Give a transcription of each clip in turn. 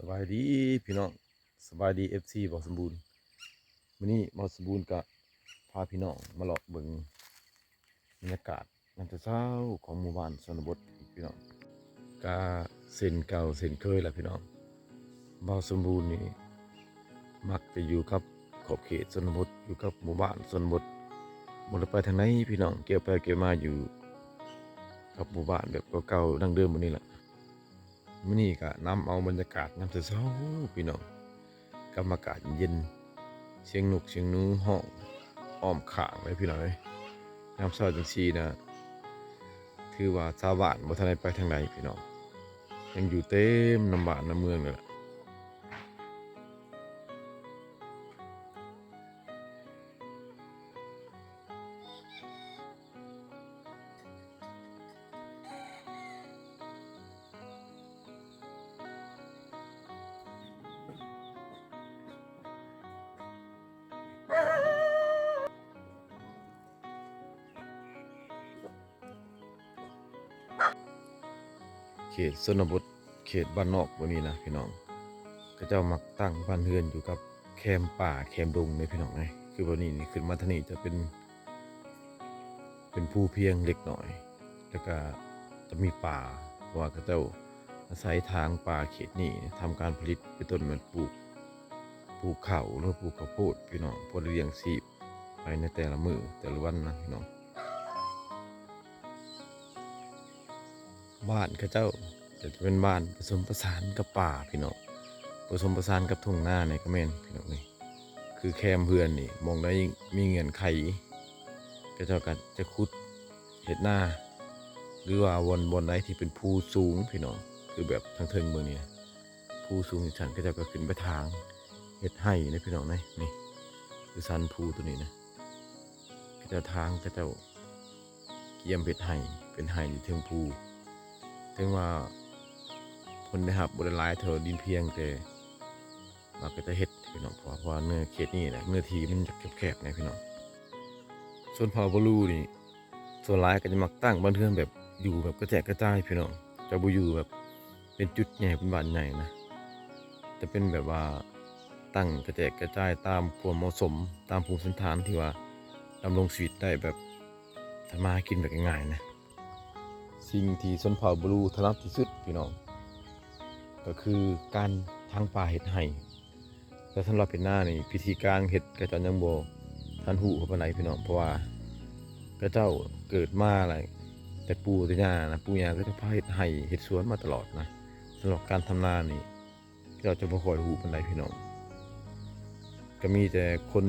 ສະບາຍດີພີ່ນ້ອງ ສະບາຍດີ ເອັຟຊີ ບ່າວສົມບູນ. ມື້ນີ້ບ່າວສົມບູນກະພາພີ່ນ້ອງມາເລາະເບິ່ງບັນຍາກາດຍາມເຊົ້າໆຂອງໝູ່ບ້ານຊົນນະບົດພີ່ນ້ອງ. ກະເຊັ່ນເກົ່າເຊັ່ນເຄີຍລະພີ່ນ້ອງ, ບ່າວສົມບູນນີ້ມັກຈະຢູ່ກັບຂອບເຂດຊົນນະບົດ ຢູ່ກັບໝູ່ບ້ານຊົນນະບົດ, ບໍ່ໄດ້ໄປທາງໃດພີ່ນ້ອງ, ກຽວໄປກຽວມາຢູ່ກັບໝູ່ບ້ານແບບເກົ່າໆ ດັ້ງເດີມແບບນີ້ລະ. ມື້ນີ້ກະນຳເອົາບັນຍາກາດຍາມເຊົ້າໆ ພີ່ນ້ອງ, ກັບອາກາດເຢັນ, ສຽງນົກສຽງໜູຮ້ອງອ້ອມຂ້າງເລີຍພີ່ນ້ອງເອີຍ. ຍາມເຊົ້າຈັ່ງຊີ້ນະ ຖືວ່າຊາວບ້ານບໍ່ທັນໄດ້ໄປທາງໃດພີ່ນ້ອງ, ຍັງຢູ່ເຕັມນຳບ້ານນຳເມືອງນີ້ແຫຼະ. ເຂດຊົນນະບົດ ເຂດບ້ານນອກແບບນີ້ນະພີ່ນ້ອງ, ເຂົາເຈົ້າມັກຕັ້ງບ້ານເຮືອນຢູ່ກັບແຄມປ່າແຄມດົງເດ້ພີ່ນ້ອງເອີຍ. ຄືແບບນີ້ນີ້ ຂຶ້ນມາທາງນີ້ຈະເປັນ ເປັນພູພຽງເລັກນ້ອຍ ແລ້ວກະຈະມີປ່າ, ເພາະວ່າເຂົາເຈົ້າອາໄສຖາງປ່າເຂດນີ້ທຳການຜະລິດ ເປັນຕົ້ນແມ່ນປູກ ປູກເຂົ້າ ຫຼືປູກເຂົ້າໂພດພີ່ນ້ອງ, ພໍໄດ້ລ້ຽງຊີບໄປໃນແຕ່ລະມື້ແຕ່ລະວັນນະພີ່ນ້ອງ. ບ້ານເຂົາເຈົ້າກະຈະເປັນບ້ານປະສົມປະສານກັບປ່າພີ່ນ້ອງ, ປະສົມປະສານກັບທົ່ງນານີ້ກະແມ່ນພີ່ນ້ອງເອີຍ. ຄືແຄມເຮືອນນີ້ ໝ່ອງໃດມີເງື່ອນໄຂ ເຂົາເຈົ້າກະຈະຂຸດເຮັດນາ ຫຼືວ່າບ່ອນ ບ່ອນໃດທີ່ເປັນພູສູງພີ່ນ້ອງ, ຄືແບບທາງເທິງເບິ່ງນີ້ນະ ພູສູງຈັ່ງຊັ້ນ ເຂົາເຈົ້າກະຂຶ້ນໄປຖາງເຮັດໄຮ່ເດ້ພີ່ນ້ອງເອີຍ. ນີ້ຄືສັນພູໂຕນີ້ນະ ເຂົາເຈົ້າຖາງ ເຂົາເຈົ້າກຽມເຮັດໄຮ່ ເປັນໄຮ່ຢູ່ເທິງພູ. ເຖິງວ່າຜົນໄດ້ຮັບບໍ່ໄດ້ຫຼາຍເທົ່າດິນພຽງ ແຕ່ວ່າກະຈະເຮັດພີ່ນ້ອງ, ເພາະວ່າເນື້ອເຂດນີ້ນະ ເນື້ອທີ່ມັນຈະແຄບໆ ແນ່ພີ່ນ້ອງ. ຊົນເຜົ່າບາລູນີ້ ສ່ວນຫຼາຍກະຈະມັກຕັ້ງບ້ານເຮືອນແບບ ຢູ່ແບບກະແຈກກະຈາຍພີ່ນ້ອງ, ຈະບໍ່ຢູ່ແບບເປັນຈຸດໃຫຍ່ ເປັນບ້ານໃຫຍ່ນະ, ຈະເປັນແບບວ່າຕັ້ງກະແຈກກະຈາຍຕາມຄວາມເໝາະສົມ ຕາມພູມສັນຖານທີ່ວ່າດຳລົງຊີວິດໄດ້ແບບທຳມາຫາກິນແບບງ່າຍໆນະ. ສິ່ງທີ່ຊົນເຜົ່າບາລູຖະໜັດທີ່ສຸດພີ່ນ້ອງ ກະຄືການຖາງປ່າເຮັດໄຮ່. ແຕ່ສຳລັບເຮັດນານີ້ ວິທີການເຮັດເຂົາເຈົ້າຍັງບໍ່ທັນຮູ້ເທົ່າປານໃດພີ່ນ້ອງ, ເພາະວ່າເຂົາເຈົ້າເກີດມາແລ້ວ ແຕ່ປູ່ແຕ່ຍ່ານະ ປູ່ຍ່າເຂົາເຈົ້າພາເຮັດໄຮ່ເຮັດສວນມາຕະຫຼອດນະ. ສຳລັບການທຳນານີ້ ເຂົາເຈົ້າຈະບໍ່ຄ່ອຍຮູ້ປານໃດພີ່ນ້ອງ, ກະມີແຕ່ຄົນ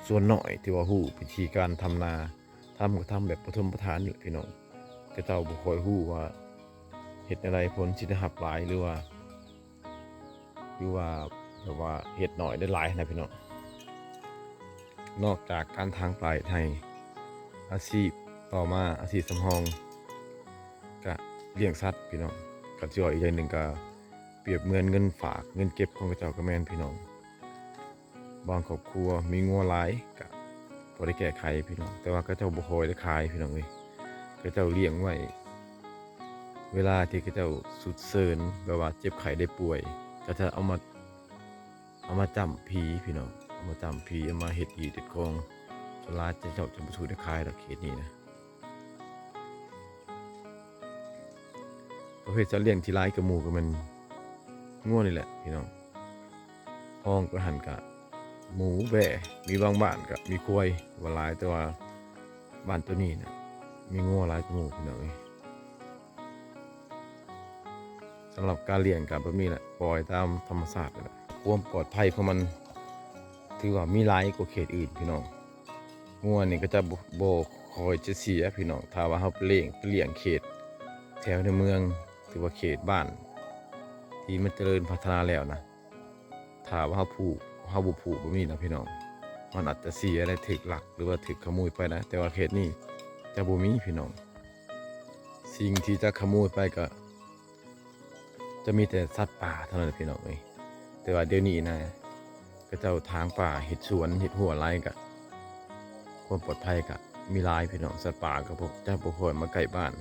ສ່ວນໜ້ອຍທີ່ວ່າຮູ້ວິທີການທຳນາ. ທຳກະທຳແບບປະຖົມປະຖານນີ້ແຫຼະພີ່ນ້ອງ, ເຂົາເຈົ້າບໍ່ຄ່ອຍຮູ້ວ່າເຮັດແນວໃດຜົນຊິໄດ້ຮັບຫຼາຍ ຫຼືວ່າ ຫຼືວ່າແບບວ່າເຮັດໜ້ອຍໄດ້ຫຼາຍນະພີ່ນ້ອງ. ນອກຈາກການຖາງປ່າເຮັດໄຮ່, ອາຊີບຕໍ່ມາ ອາຊີບສຳຮອງກະລ້ຽງສັດພີ່ນ້ອງ. ຄັນຊິເວົ້າອີກຢ່າງໜຶ່ງກະປຽບເໝືອນເງິນຝາກເງິນເກັບຂອງເຂົາເຈົ້າກະແມ່ນພີ່ນ້ອງ. ບາງຄອບຄົວມີງົວຫຼາຍກະພໍໄດ້ແກ້ໄຂພີ່ນ້ອງ, ແຕ່ວ່າເຂົາເຈົ້າບໍ່ຄ່ອຍໄດ້ຂາຍພີ່ນ້ອງເອີຍ, ເຂົາເຈົ້າລ້ຽງໄວ້ ເວລາທີ່ເຂົາເຈົ້າສຸກເສີນ ແບບວ່າເຈັບໄຂ້ໄດ້ປ່ວຍ ເຂົາຈະເອົາມາ ເອົາມາຈ້ຳຜີພີ່ນ້ອງ, ເອົາມາຈ້ຳຜີ ເອົາມາເຮັດຮີດເຮັດຄອງ. ສ່ວນຫຼາຍເຂົາເຈົ້າຈະບໍ່ສູ້ໄດ້ຂາຍດອກເຂດນີ້ນະ. ປະເພດສັດລ້ຽງທີ່ຫຼາຍກວ່າໝູ່ກະແມ່ນງົວນີ້ແຫຼະພີ່ນ້ອງ, ຮອງກວ່າຫັ້ນກະໝູ ແບ້, ມີບາງບ້ານກະມີຄວາຍວ່າຫຼາຍ, ແຕ່ວ່າບ້ານໂຕນີ້ນະ ມີງົວຫຼາຍກວ່າໝູ່ພີ່ນ້ອງເອີຍ. ສຳລັບການລ້ຽງກະແບບນີ້ແຫຼະ, ປ່ອຍຕາມທຳມະຊາດນີ້ແຫຼະ. ຄວາມປອດໄພຂອງມັນຖືວ່າມີຫຼາຍກວ່າເຂດອື່ນພີ່ນ້ອງ. ງົວນີ້ກະຈະບໍ່ ບໍ່ຄ່ອຍຈະເສຍພີ່ນ້ອງ, ຖ້າວ່າເຮົາໄປລ້ຽງ ໄປລ້ຽງເຂດແຖວໃນເມືອງ ຫຼືວ່າເຂດບ້ານທີ່ມັນຈະເລີນພັດທະນາແລ້ວນະ, ຖ້າວ່າເຮົາຜູກ ເຮົາບໍ່ຜູກແບບນີ້ນະພີ່ນ້ອງ, ມັນອາດຈະເສຍໄດ້ ຖືກລັກ ຫຼືວ່າຖືກຂະໂມຍໄປນະ. ແຕ່ວ່າເຂດນີ້ຈະບໍ່ມີພີ່ນ້ອງ, ສິ່ງທີ່ຈະຂະໂມຍໄປກະ ຈະມີແຕ່ສັດປ່າເທົ່ານັ້ນແຫຼະພີ່ນ້ອງເອີຍ. ແຕ່ວ່າດຽວນີ້ນະ ເຂົາເຈົ້າຖາງປ່າ ເຮັດສວນ ເຮັດຮົ້ວຫຼາຍ ກະຄວາມປອດໄພກະມີຫຼາຍພີ່ນ້ອງ, ສັດປ່າກະບໍ່ ຈະບໍ່ຄ່ອຍມາໃກ້ບ້ານ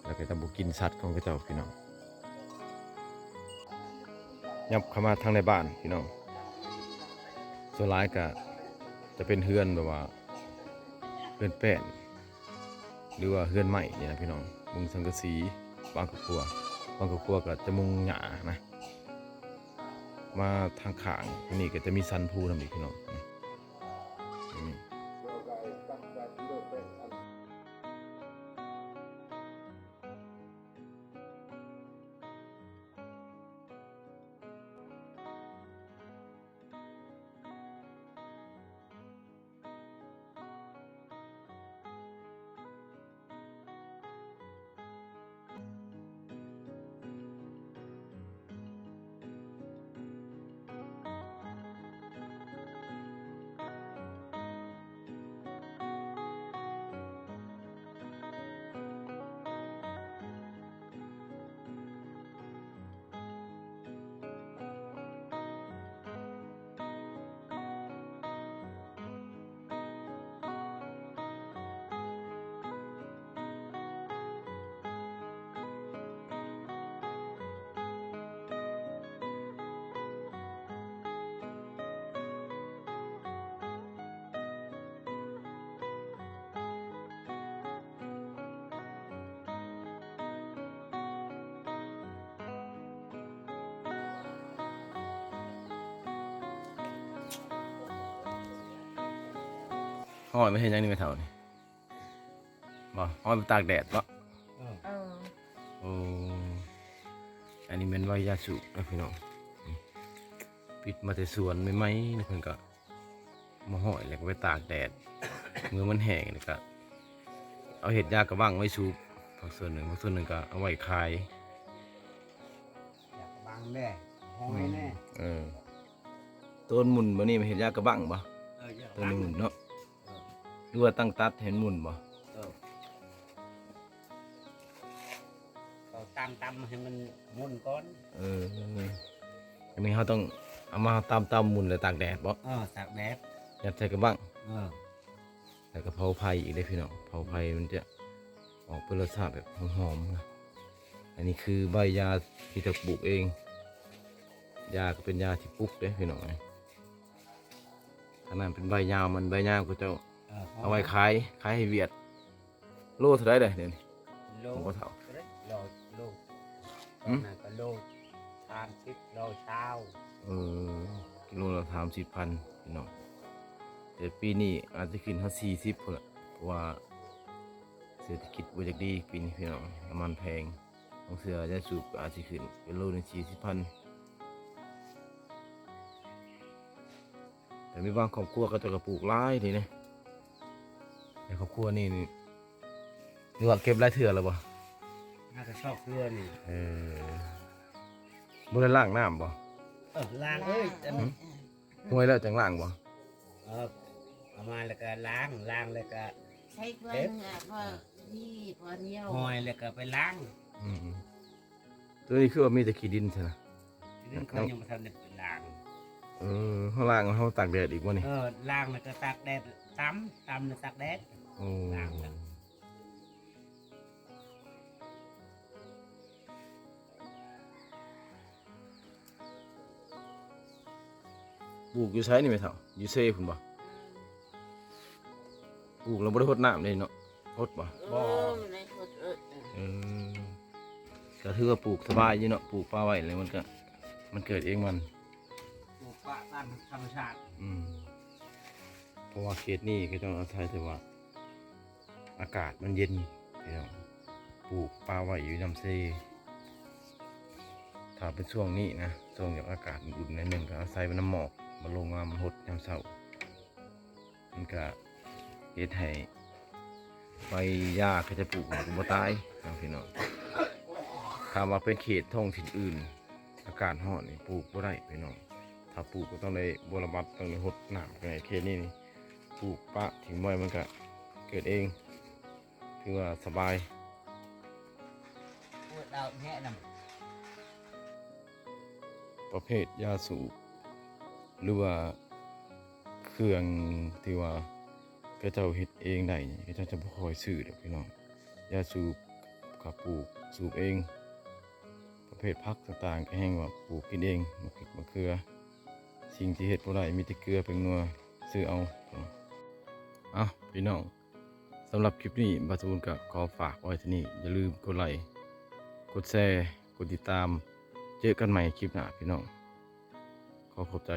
ແລ້ວກະຈະບໍ່ກິນສັດຂອງເຂົາເຈົ້າພີ່ນ້ອງ. ຍັບເຂົ້າມາທາງໃນບ້ານພີ່ນ້ອງ ສ່ວນຫຼາຍກະຈະເປັນເຮືອນແບບວ່າເຮືອນແປ້ນ ຫຼືວ່າເຮືອນໄມ້ນີ້ນະພີ່ນ້ອງ ມຸງສັງກະສີ ບາງຄອບຄົວ ບາງຄອບຄົວກະຈະມຸງຫຍ້ານະ ມາທາງຂ້າງນີ້ກະຈະມີສັນພູນຳອີກພີ່ນ້ອງ ນີ້. ຫ້อยไว้เฮ็ดหยังนี่แม่เฒ่านี่ บ่ ห้อยไปตากแดดบ่ เออ เออ โอ้ อันนี้แม่นใบยาสูบนะพี่น้อง นี่ ปิดมาแต่สวนใหม่ๆ นี่เพิ่นก็มาห้อยแล้วก็ไปตากแดด เมื่อมันแห้งแล้วก็เอาเฮ็ดยากระบั้งไว้สูบ บางส่วนหนึ่ง บางส่วนหนึ่งก็เอาไว้ขาย ยากระบั้งแด่ ห้อยแน่ เออ ต้นหมุนบ่นี่มันเฮ็ดยากระบั้งบ่ เออ ยากระบั้ง ต้นหมุนเนาะ เออ หรือว่าตั้งตัดให้มันหมุนบ่ เออ เอาตำๆ ให้มันหมุนก่อน เออ อันนี้เฮาต้องเอามาตำๆ หมุนแล้วตากแดดบ่ เออ ตากแดด ยัดใส่กระบั้ง เออ แล้วก็เผาไฟอีกเด้อพี่น้อง เผาไฟมันจะออกเป็นรสชาติแบบหอมๆ นะ อันนี้คือใบยาที่จะปลูกเอง ยาก็เป็นยาที่ปลูกเด้อพี่น้อง อันนั้นเป็นใบยาวมัน ใบยาวก็เจ้า เออ เอาไว้ขาย ขายให้เวียด โลเท่าใดเด้อเดี๋ยวนี้ โล หลวงพ่อเฒ่า โล โล หึ ตอนนั้นก็โลสามสิบ โลซาว เออ กิโลละสามสิบพันพี่น้อง แต่ปีนี้อาจจะขึ้นฮอดสี่สิบพุ้นล่ะ เพราะว่าเศรษฐกิจบ่อยากดีปีนี้พี่น้อง น้ำมันแพง บางเทื่อยาสูบก็อาจสิขึ้นเป็นโลหนึ่งสี่สิบพัน แต่มีบางครอบครัวเขาเจ้าก็ปลูกหลายนี่นะ ในครอบครัวนี่นี่ หรือว่าเก็บหลายเทื่อแล้วบ่ น่าจะซอกเทื่อนี่ เออ บ่ได้ล้างน้ำบ่ เออ ล้าง เอ้ย อัน หึ ห้วยแล้วจั่งล้างบ่ เออ เอามาแล้วก็ล้าง ล้างแล้วก็ใช้เครื่อง เก็บ อ่ะ พอนี่ พอเดียว ห้อยแล้วก็ไปล้าง อืม ตัวนี้คือว่ามีแต่ขี้ดินซั่นนะ ขี้ดินเขายังบ่ทันได้ไปล้าง เออ เฮาล้าง เฮาตากแดดอีกบ่นี่ เออ ล้างแล้วก็ตากแดด ตำ ตำแล้วตากแดด โอ้ ล้างแล้ว ปลูกอยู่ไสนี่แม่เฒ่า อยู่เซพุ้นบ่ ปลูกแล้วบ่ได้ฮดน้ำเด้เนาะ ฮดบ่ บ่ เออ มันได้ฮด เออ เออ ก็ถือว่าปลูกสบายอยู่เนาะ ปลูกปะไว้แล้วมันก็ มันเกิดเองมัน ปลูกปะตามธรรมชาติ อืม เพราะว่าเขตนี้ก็ต้องอาศัยแต่ว่า อากาศมันเย็นพี่น้อง ปลูกปะไว้อยู่นำเซ ถ้าเป็นช่วงนี้นะ ช่วงแบบอากาศอุ่นๆ หน่อยหนึ่ง ก็อาศัยว่าน้ำหมอกมันลงมา มันฮดยามเช้า มันก็เฮ็ดให้ใบหญ้าเขาจะปลูกมันก็บ่ตายนะพี่น้อง ถ้าว่าเป็นเขตท้องถิ่นอื่น อากาศร้อนนี่ปลูกบ่ได้พี่น้อง ถ้าปลูกก็ต้องได้บ่ระบัด ต้องได้ฮดน้ำ แต่เขตนี้นี่ปลูกปะถิ่มไว้มันก็เกิดเอง ถือว่าสบาย ปวดดาวแท้นำ ประเภทยาสูบ หรือว่าเครื่องที่ว่าเขาเจ้าเฮ็ดเองได้นี่ เขาเจ้าจะบ่ค่อยซื้อดอกพี่น้อง ยาสูบก็ปลูกสูบเอง ประเภทผักต่างๆ ก็แฮ่งว่าปลูกกินเอง มะเข ເກືອ ສິ່ງທີ່ເຮັດບໍ່ໄດ້ມີແຕ່ເກືອແປ້ງນົວ ຊື້ເອົາ. ເອົ້າ ພີ່ນ້ອງ ສຳລັບຄລິບນີ້ ບ່າວສະບຸນກໍຂໍຝາກໄວ້ເທົ່ານີ້. ຢ່າລືມກົດໄລ ກົດແຊ ກົດຕິດຕາມ. ເຈີກັນໃໝ່ຄລິບໜ້າ ພີ່ນ້ອງ. ຂໍຂອບໃຈ.